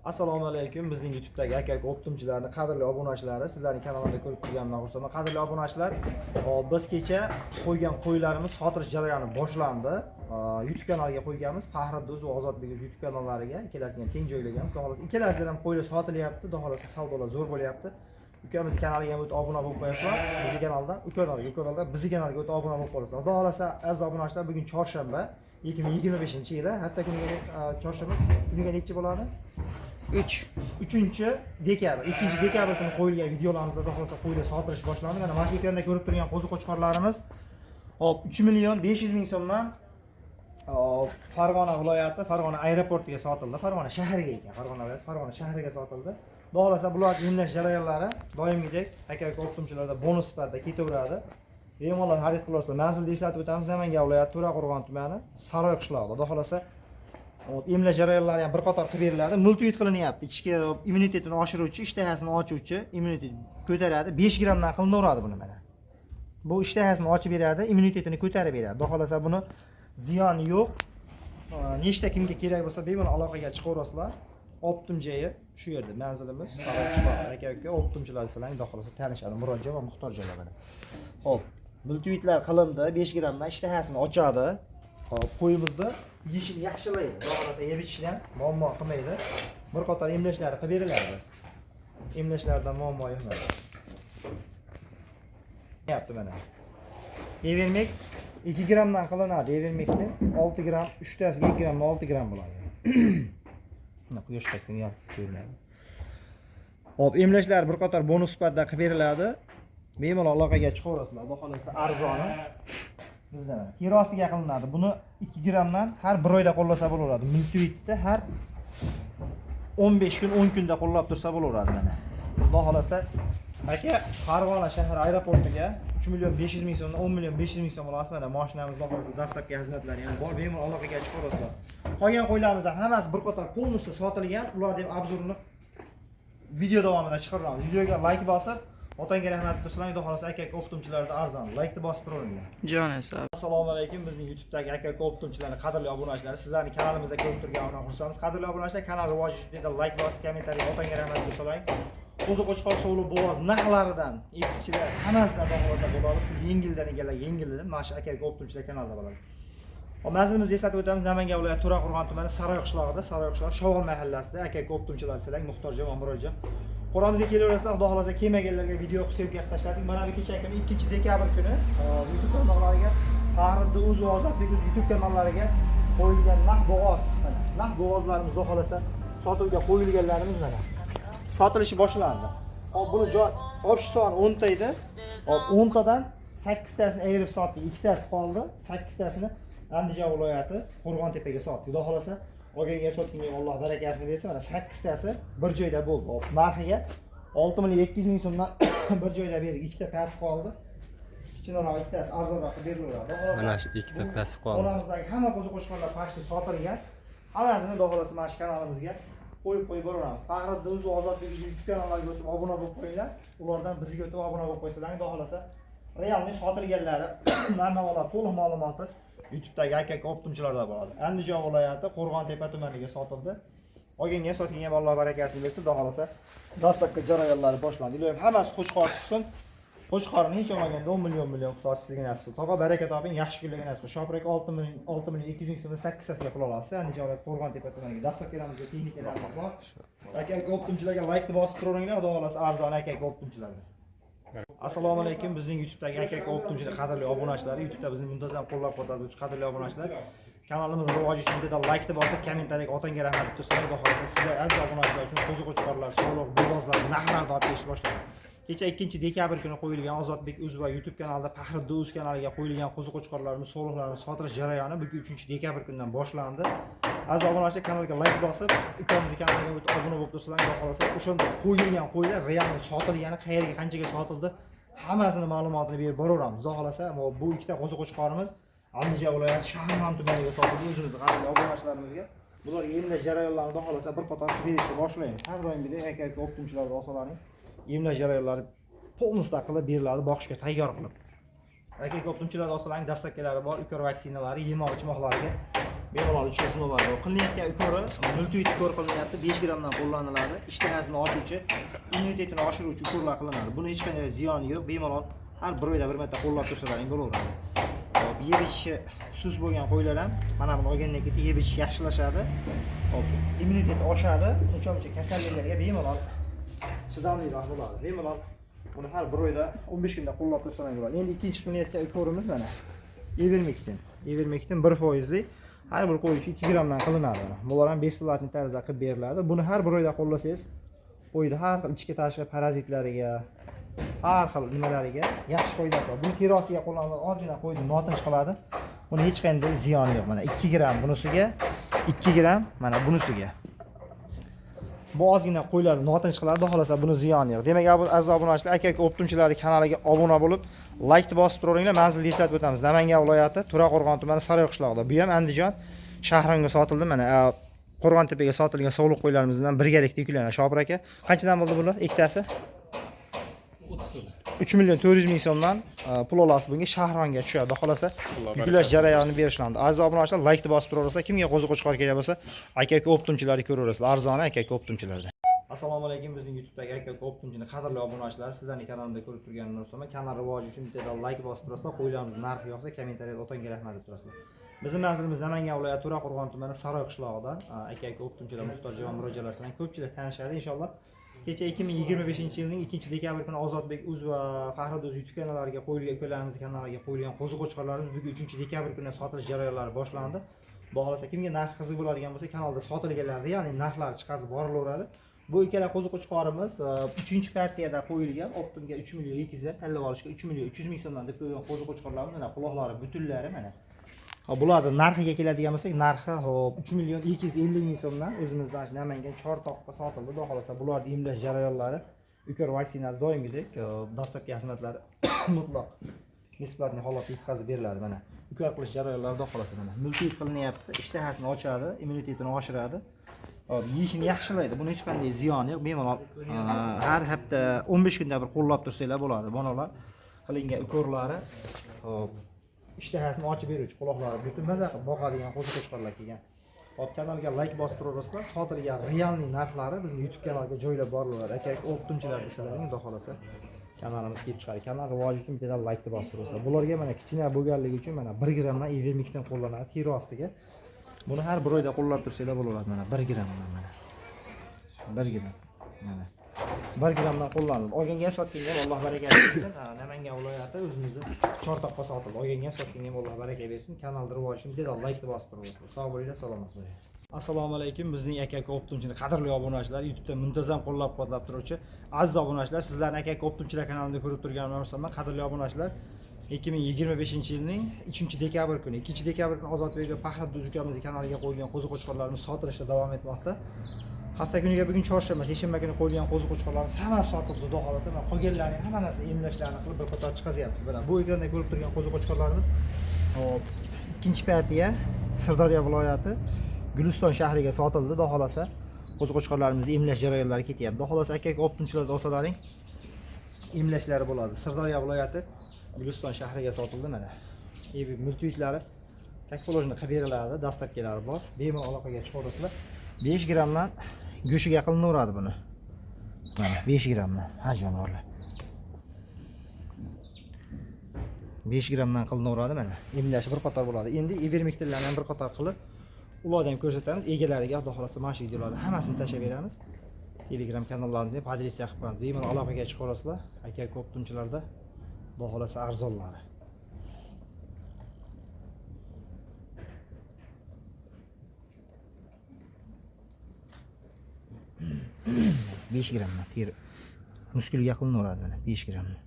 Assalomu alaykum, bizning YouTube'dagi aka uka optimchilarni qadrli obunachilari, sizlarning kanalimda ko'rib turganimdan xursandman. Qadrli obunachilar, hop, biz kecha qo'ygan qo'ylarimiz sotilish jarayoni boshlandi. YouTube kanaliga qo'yganmiz, Faxriddin va Ozodbek YouTube kanallariga ikkalasiga ham teng joylaganmiz. Xudo xohlasa, ikkalasidan ham qo'ylar sotilyapti. Xudo xohlasa, savdolar zo'r bo'lyapti. Ukamiz kanaliga ham o'tib obuna bo'lib qo'yasizlar. Bizni kanaldan, ukanalga, kanalda bizni kanalga o'tib obuna bo'lib qolasizlar. Xudo xohlasa, aziz obunachilar, bugun chorshanba, 2025-yili, hafta kuniga chorshanba kuniga nechi bo'ladi? 3. 3 dekabr, 2 dekabr kuni qo'yilgan videolarimizda, xudo xohlasa, qo'ylar sotilish boshlandi. Mana shu ekranda ko'rib turgan qo'zi qo'chqorlarimiz, hop, 3 million 500 ming so'mdan, hop, Farg'ona viloyati, Farg'ona aeroportiga sotildi. Farg'ona shahriga ekan, Farg'ona viloyati, Farg'ona shahriga sotildi. Xudo xohlasa, bular emlash jarayonlari doimgidek aka uka optimchilarda bonus sifatida ketaveradi. Bemalol xarid qilasizlar. Manzilni eslatib o'tamiz: Namangan viloyati, To'raqo'rg'on tumani, Saroy qishlog'ida. Xudo xohlasa, hop, emlash jarayonlari ham bir qator qilib beriladi. Multivit qilinyapti. Ichki immunitetini oshiruvchi, ishtahasini ochuvchi, immunitet ko'taradi. 5 grammdan qilinaveradi buni mana. Bu ishtahasini ochib beradi, immunitetini ko'tarib beradi. Xudo xohlasa, buni ziyoni yo'q. Nechta kimga kerak bo'lsa, bemalol aloqaga chiqaverasizlar. Optim joyi shu yerda, manzilimiz Saroy qishlog'i. Aka uka optimchilar desalar, xudo xohlasa, tanishadi. Murojaat va muhtoj joylar mana. Xo'p, multivitlar qilindi, 5 grammdan ishtahasini ochadi. Xo'p, qo'yimizda yeyishini yaxshilaydi. Xudo xohlasa, yeb ichishdan muammo qilmaydi. Bir qator emlashlari qilib beriladi. Emlashlardan muammo yo'q mana. Yapti mana. Evermek 2 grammdan qilinadi. Evermekni 6 gramm, 3 tasiga 2 gramm, 6 gramm bo'ladi. Mana, quyosh qaysin yorib ko'rinadi. Xo'p, emlashlar bir qator bonus sifatida qilib beriladi. Bemalol aloqaga chiqaverasizlar. Xudo xohlasa, arzoni bizda mana. Teri ostiga qilinadi. Buni 2 grammdan har bir oyda qo'llasa bo'laveradi. Multivitni har 15 kun, 10 kunda qo'llab tursa bo'laveradi mana. Xudo xohlasa, aka, Farg'ona shahar aeroportiga 3 million 500 ming so'mdan 10 million 500 ming so'm olasiz. Mana, mashinamiz, xudo xohlasa, dastlabki xizmatlari ham bor. Bemalol aloqaga chiqaverasizlar. Qolgan qo'ylarimiz ham hammasi bir qator полностью sotilgan. Ularni ham обзор ini video davomida chiqaramiz. Videoga layk bosib, otangga rahmat tursalar, xudo xohlasa, aka uka optimchilarda arzon. Laykni bosib turaveringlar. Jon esa. Assalomu alaykum, bizning YouTube'dagi aka uka optimchilarni qadrli obunachilari, sizlarning kanalimizda ko'rib turganidan xursandmiz. Qadrli obunachilar, kanal rivoji uchun layk bosib, kommentariy otangga rahmat tursalar, qo'zi qo'chqor, sovliq, bo'g'oz narxlaridan, etischilar hammasidan, xudo xohlasa, bo'ladi. Yengildan ekanlar, yengildan mana shu aka uka optimchilar kanalida bo'ladi. Hop, manzilimizni eslatib o'tamiz: Namangan viloyati, To'raqo'rg'on tumani, Saroy qishlog'ida, Saroy qishlog'i, Shovg'on mahallasida. Aka uka optimchilar desalar, muhtojjon va murojaat qo'ramizga kelaverasizlar. Xudo xohlasa, kelmaganlarga video qilib съёмка qilib tashladik. Mana bu kecha kuni, 2 dekabr kuni YouTube kanallariga, Faxriddin o'z va Ozodbek o'z YouTube kanallariga qo'yilgan naq bo'g'oz, mana naq bo'g'ozlarimiz, xudo xohlasa, sotuvga qo'yilganlarimiz mana sotilishi boshlandi. Hop, buni joy общий soni 10 ta edi. Hop, 10 tadan 8 tasini ayirib sotdik, ikkitasi qoldi. 8 tasini Andijon viloyati, Qo'rg'ontepaga sotdik. Xudo xohlasa, olganga, sotganga Alloh barakasini bersin. Mana, 8 tasi bir joyda bo'ldi. Hop, narxiga 6 million 200 ming so'mdan bir joyda berdik. Ikkita past qoldi. Kichkinaroq ikkitasi arzonroq qilib berilaveradi. Xudo xohlasa, Mana shu ikkita bu past qoldi. Oramizdagi hamma qo'zi qo'chqorlar почти sotilgan. Hammasini, xudo xohlasa, mana shu kanalimizga qo'yib qo'yib boraveramiz. Faxriddin o'z va Ozodbek YouTube kanallariga o'tib obuna bo'lib qo'yinglar. Ulardan bizga o'tib obuna bo'lib qo'ysalar, xudo xohlasa, реальный sotilganlari, narx-navolar to'liq ma'lumoti YouTube'dagi aka uka optimchilarda bo'ladi. Andijon viloyati, Qo'rg'ontepa tumaniga sotildi. Olganga, sotganga ham Alloh barakasini bersin. Xudo xohlasa, dastlabki jarayonlari boshlandi. Iloyim, hammasi qo'chqor chiqsin. Qo'chqorini hech bo'lmaganda 10 million million qilsa sizga nasib qilsin. Tog'a, baraka toping, yaxshi kunlarga nasib qilsin. Shoprak 6 million, 6 million 200 ming so'mdan 8 tasiga pul olasiz. Andijon viloyati, Qo'rg'ontepa tumaniga dastlabki texnikalar bor. Aka uka optimchilarga laykni bosib turaveringlar, xudo xohlasa, arzon aka uka optimchilarga. Assalomu alaykum, bizning YouTube'dagi aka uka optimchilar qadrli obunachilari, YouTube'da bizni muntazam qo'llab-quvvatlovchi qadrli obunachilar. Kanalimiz rivoji uchun bitta laykni bosib, kommentariyaga otangga rahmat deb tursalar, xudo xohlasa, sizlar aziz obunachilar uchun qo'zi qo'chqorlar, sovliq, bo'g'ozlar narxlarini olib kelishni boshladi. Kecha 2 dekabr kuni qo'yilgan Ozodbek uz va YouTube kanalida, Faxriddin uz kanaliga qo'yilgan qo'zi qo'chqorlarimiz, sovliqlarimiz sotilish jarayoni bugun 3 dekabr kunidan boshlandi. Aziz obunachilar, kanalga layk bosib, ukamizni kanaliga o'tib obuna bo'lib tursalar, xudo xohlasa, o'shanda qo'yilgan qo'ylar real sotilgani, qayerga, qanchaga sotildi, hammasini ma'lumotini berib boraveramiz. Xudo xohlasa, bu ikkita qo'zi qo'chqorimiz Andijon viloyati, Shahrisabz tumaniga sotildi o'zimizni qadrli obunachilarimizga. Bularga emlash jarayonlarini, xudo xohlasa, bir qator qilib berishni boshlaymiz. Har doimgidek aka uka optimchilarda olsalaring, emlash jarayonlari полностью qilib beriladi, boqishga tayyor qilib. Aka uka optimchilarda olsalaring, доставка lari bor, ukor vaksinalari, yemoq ichmoqlariga Bemalol ichishni bo'ladi. Qilinayotgan ukori multivit ukor qilinyapti, 5 grammdan qo'llaniladi. Ishtahasini ochuvchi, immunitetini oshiruvchi ukorlar qilinadi. Buni hech qanday ziyoni yo'q. Bemalol har bir oyda bir marta qo'llab tursalaring bo'laveradi. Hop, yeb ichishi sust bo'lgan qo'ylar ham mana buni olgandan keyin yeb ichishi yaxshilashadi. Hop, immunitet oshadi. Uncha-muncha kasalliklarga bemalol chidamliroq bo'ladi. Bemalol buni har bir oyda 15 kunda qo'llab tursalaring bo'ladi. Endi ikkinchi qilinayotgan ukorimiz mana Ivermectin. Ivermectin 1%li har bir qo'y uchun 2 grammdan qilinadi. Mana bular ham besplatniy tarzda qilib beriladi. Buni har bir oyda qo'llasangiz, qo'yda har xil ichki tashqi parazitlariga, har xil nimalariga yaxshi foydasi bor. Buni terosiga qo'llaniladi, ozgina qo'yni notinch qiladi. Buni hech qanday ziyoni yo'q. Mana 2 gramm bunisiga, 2 gramm mana bunisiga. Bu ozgina qo'ylarni notinch qiladi, xudo xolasa buni ziyoni yo'q. Demak, aziz obunachilar, aka-uka o'ptumchilarning kanaliga obuna bo'lib, like bosib turinglar. Manzilni eslatib o'tamiz. Namangan viloyati, To'raqo'rg'on tumani, Saroy qishlog'ida. Bu ham Andijon shahriga sotildi. Mana Qo'rg'ontepaga sotilgan sovliq qo'ylarimiz bilan birgalikda yuklanadi. Shobir aka, qanchadan bo'ldi bular ikkitasi? 3 million 400 ming so'mdan pul olasiz bunga, Shahronga tushadi. Xudo xolasa yuklash jarayonini berishlanadi. Aziz obunachilar, like bosib turaverasizlar. Kimga qo'zi qo'chqor kerak bo'lsa, aka-uka o'ptumchilarni ko'raverasizlar. Arzoni aka-uka o'ptumchilarda. Assalomu alaykum bizning YouTube'dagi aka-uka o'ptumchini qadrli obunachilar, sizlarning kanalimda ko'rib turgan narsaman. Kanal rivoji uchun bitta like bosib turasizlar. Qo'ylarimiz narxi yoqsa kommentariyada otangga rahmat deb turasizlar. Bizning manzilimiz Namangan viloyati To'raqo'rg'on tumani Saroy qishlog'idan. Aka-uka o'ptumchilar muhtoj va murojaatlar bilan ko'pchilik tanishadi inshaalloh. Kecha 2025-yilning 2-dekabr kuni Ozodbek Uz va Faxriddin Uz YouTube kanallariga qo'yilgan ukalarimiz kanallariga qo'yilgan qo'zi qo'chqorlarimiz bugun 3-dekabr kuni sotilish jarayonlari boshlandi. Xudo xolasa kimga narx qiziq bo'ladigan bo'lsa, kanalda sotilganlar real narxlari chiqazib borilaveradi. Bu ikkala qo'zi qo'chqorimiz 3-partiyada qo'yilgan, optimga 3 million 200 dan tanlab olishga 3 million 300 ming so'mdan deb qo'ygan qo'zi qo'chqorlarimiz mana quloqlari butunlari mana. Hop, bularni narxiga keladigan bo'lsak, narxi hop 3 million 250 ming so'mdan o'zimizdan Namangan Chortoqqa sotildi. Xudo xolasa bularni emlash jarayonlari, ukor vaksinasi doimgidek, dastlabki xizmatlari mutlaq besplatniy holatda yetkazib beriladi mana. Ukor qilish jarayonlari xudo xolasa mana multivit qilinyapti, ishtahasini ochadi, immunitetini oshiradi. Hop, yeyishini yaxshilaydi. Buni hech qanday ziyoni yo'q. Bemalol har hafta 15 kunda bir qo'llab tursanglar bo'ladi. Bonalar qilingan ukorlari, hop, ishtahasini ochib beruvchi quloqlari butun maza qilib boqadigan qo'zi qo'chqorlar kelgan. Hop, kanalga like bosib turaverasizlar. Sotilgan realniy narxlari bizning YouTube kanalga joylab borilaveradi. Aka o'qituvchilar desalaring, xudo xolasa kanalimiz kelib chiqadi. Kanal rivoji uchun bittadan like bosib turasizlar. Bularga mana kichkina bo'lganligi uchun mana 1 grammdan ivermektin qo'llanadi teri ostiga. Buni har bir oyda qo'llab tursanglar bo'laveradi mana 1 grammdan mana. 1 gram mana. 1 grammdan qo'llaniladi. Olganga ham sotganga ham Alloh baraka bersin. Namangan viloyati o'zimizda Chortoqqa sotildi. Olganga ham sotganga ham Alloh baraka bersin. Kanalni rivoji uchun bitta like bosib turasizlar. Sog' bo'linglar, salomat bo'linglar. Assalomu alaykum bizning aka-uka o'ptumchini qadrli obunachilar, YouTube'da muntazam qo'llab-quvvatlab turuvchi aziz obunachilar, sizlarni aka-uka o'ptumchilar kanalida ko'rib turgan narsaman. Qadrli obunachilar, 2025-yilning 3-dekabr kuni, 2-dekabr kuni Ozodbek va Faxriddin ukamizning kanaliga qo'yilgan qo'zi qo'chqorlarimiz sotilishda davom etmoqda. Hafta kuniga bugun chorshanba, seshanba kuni qo'yilgan qo'zi qo'chqorlarimiz hammasi sotildi, xudo xolasa. Mana qolganlarning hammasini emlashlarini qilib bir qator chiqazyapmiz. Mana bu ekranda ko'rib turgan qo'zi qo'chqorlarimiz, hop, 2-partiya Sirdaryo viloyati Guliston shahriga sotildi, xudo xolasa. Qo'zi qo'chqorlarimizni emlash jarayonlari ketyapti. Xudo xolasa aka-uka o'ptumchilarda olsalaring emlashlari bo'ladi. Sirdaryo viloyati Guliston shahriga sotildi mana. Evi multivitlari как положено qilib beriladi, dastlabkilari bor. Bemalol aloqaga chiqaverasizlar. 5 grammdan go'shiga qilinaveradi buni. Mana 5 grammdan, ha jonivorlar. 5 grammdan qilinaveradi mana. Emlash bir qator bo'ladi. Endi ivermektinlarni ham bir qator qilib ularni ham ko'rsatamiz. Egalariga xudo xolasa mana shu videolarni hammasini tashlab beramiz. Telegram kanallarimizga podresiya qilib qo'yamiz. Bemalol aloqaga chiqaverasizlar. Aka-uka o'ptumchilarda xudo xolasa arzonlari. 5 grammdan teri muskulga qilinaveradi mana 5 grammdan.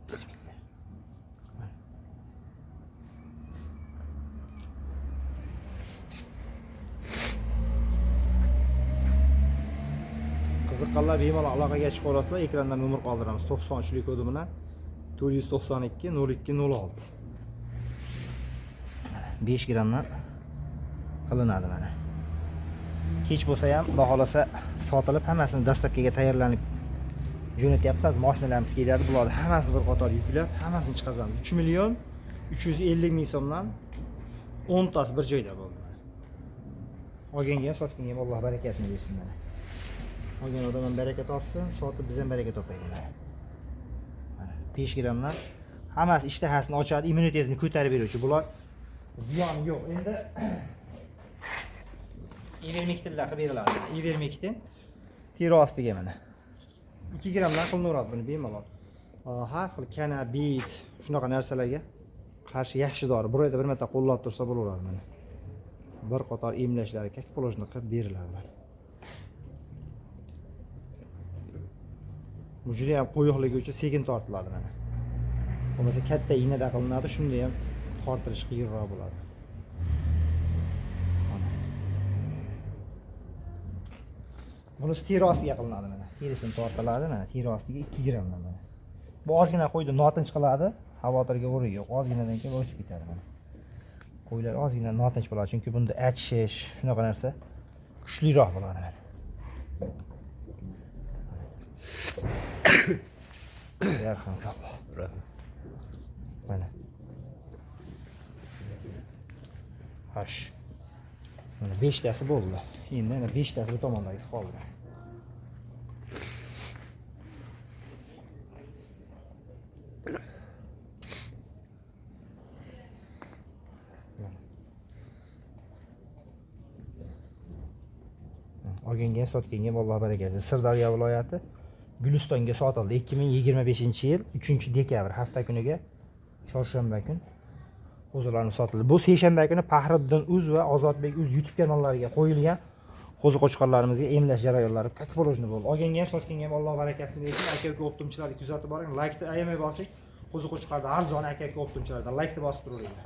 Bismillah. Qiziqqanlar bemalol aloqaga chiqaverasizlar. Ekranda nomer qoldiramiz. 93 kodi bilan 492 02 06. 5 grammdan qilinadi mana. Kech bo'lsa ham xudo xolasa sotilib hammasini dastlabkiga tayyorlanib jo'natyapmiz. Mashinalarimiz keladi, bularni hammasini bir qator yuklab, hammasini chiqazamiz. 3 million 350 ming so'mdan 10 tasi bir joyda bo'ldi. Olganga ham sotganga ham Alloh barakasini bersin mana. Olgan odam ham baraka topsin, sotib biz ham baraka topaylik mana. Mana 5 grammdan hammasi ishtahasini ochadi, immunitetini ko'tarib beruvchi. Bular ziyoni yo'q. Endi ivermektinlar qilib beriladi. Ivermektin teri ostiga mana 2 grammdan qilinaveradi buni bemalol. Har xil kanabit shunaqa narsalarga qarshi yaxshi dori. Bir oyda bir marta qo'llab tursa bo'laveradi mana. Bir qator emlashlari как положено qilib beriladi mana. Bu juda ham qo'yiqligi uchun sekin tortiladi mana. Bo'lmasa katta ignada qilinadi, shunda ham tortilish qiyinroq bo'ladi. Buni teri ostiga qilinadi mana. Terisini tortiladi mana, teri ostiga 2 grammdan mana. Bu ozgina qo'ydi, notinch qiladi, xavotirga o'rin yo'q. Ozginadan keyin o'tib ketadi mana. Qo'ylar ozgina notinch bo'ladi, chunki bunda achishish, shunaqa narsa kuchliroq bo'ladi mana. Yarhamkalloh. Mana. Xo'sh. Mana 5 tasi bo'ldi. Endi yana 5 tasi bu tomondagisi qoldi. Olganga, sotganga Alloh barakasi. Sirdaryo viloyati Gulistonga sotildi. 2025-yil 3-dekabr hafta kuniga chorshanba kun qo'zilarni sotildi. Bu seshanba kuni Faxriddin Uz va Ozodbek Uz YouTube kanallariga qo'yilgan qo'zi qo'chqorlarimizga emlash jarayonlari как положено bo'ldi. Olganga ham sotganga ham Alloh barakasini bersin. Aka-uka optimchilarni kuzatib boring, laykni ayamay bosing. Qo'zi qo'chqorda arzon aka-uka optimchilarda laykni bosib turinglar.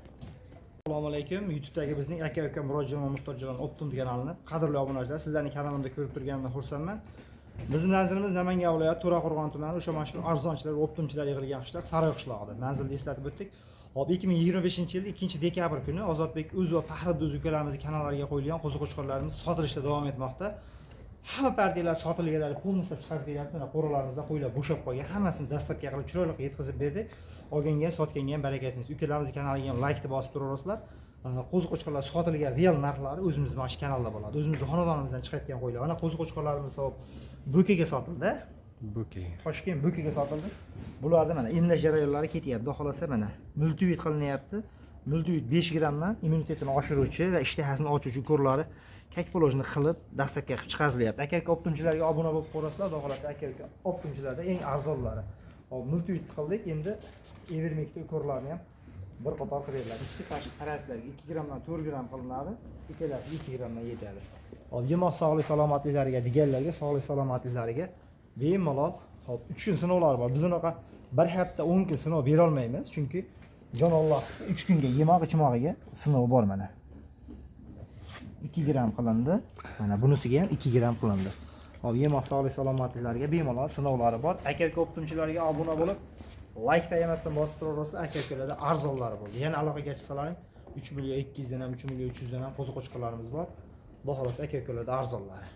Assalomu alaykum. YouTube'dagi bizning aka-uka Murodjon va Muhtojjon Optim kanalini qadrli obunachilar, sizlarning kanalimda ko'rib turganimdan xursandman. Bizning manzilimiz Namangan viloyati To'raqo'rg'on tumani, o'sha mashhur arzonchilar va optimchilar yig'ilgan qishloq Saroy qishlog'ida. Manzilni eslatib o'tdik. Hop, 2025-yil 2-dekabr kuni Ozodbek Uz va Faxriddin Uz ukalarimizning kanallariga qo'yilgan qo'zi qo'chqorlarimiz sotilishda davom etmoqda. Hamma partiyalar sotilganlari polnisi chiqarib kelyapti. Mana qo'ralarimizda qo'ylar bo'shab qolgan. Hammasini dastlabki qilib chiroyli qilib yetkazib berdik. Olganga ham sotganga ham barakasi. Ukalarimiz kanaliga ham laykni bosib turaverasizlar. Qo'zi qo'chqorlar sotilgan real narxlari o'zimiz mana shu kanalda bo'ladi. O'zimizni xonadonimizdan chiqayotgan qo'ylar. Mana qo'zi qo'chqorlarimiz hop Bo'kaga sotildi. Bo'kaga. Toshkent Bo'kaga sotildi. Bularda mana emlash jarayonlari ketyapti. Xudo xolasa mana multivit qilinyapti. Multivit 5 grammdan immunitetini oshiruvchi va ishtahasini ochuvchi ukollari как положено qilib dastlabki qilib chiqarilyapti. Aka-uka optimchilarga obuna bo'lib qo'rasizlar, xudo xolasa aka-uka optimchilarda eng arzonlari. Hop, multivit qildik. Endi Evermekda ukollarni ham bir qator qilib beriladi. Ichki tashqi parazitlarga 2 grammdan 4 gramm qilinadi. Ikkalasi 2 grammdan yetadi. Hop, yemoq sog'lik salomatliklariga deganlarga sog'lik salomatliklariga bemalol hop 3 kun sinovlar bor. Biz unaqa bir hafta 10 kun sinov bera olmaymiz, chunki jon Alloh 3 kunga yemoq ichmog'iga sinov bor mana. 2 gramm qilindi. Mana bunisiga ham 2 gramm qilindi. Hop, yemoq sog'lik salomatliklariga bemalol sinovlari bor. Aka-uka optimchilarga obuna bo'lib, like tayamasdan bosib turaverasizlar. Aka-ukalarda arzonlari bo'ldi. Yana aloqaga chiqsalaring 3 million 200 dan ham 3 million 300 dan ham qo'zi qo'chqorlarimiz bor. Xudo xolasa aka-ukalarda arzonlari.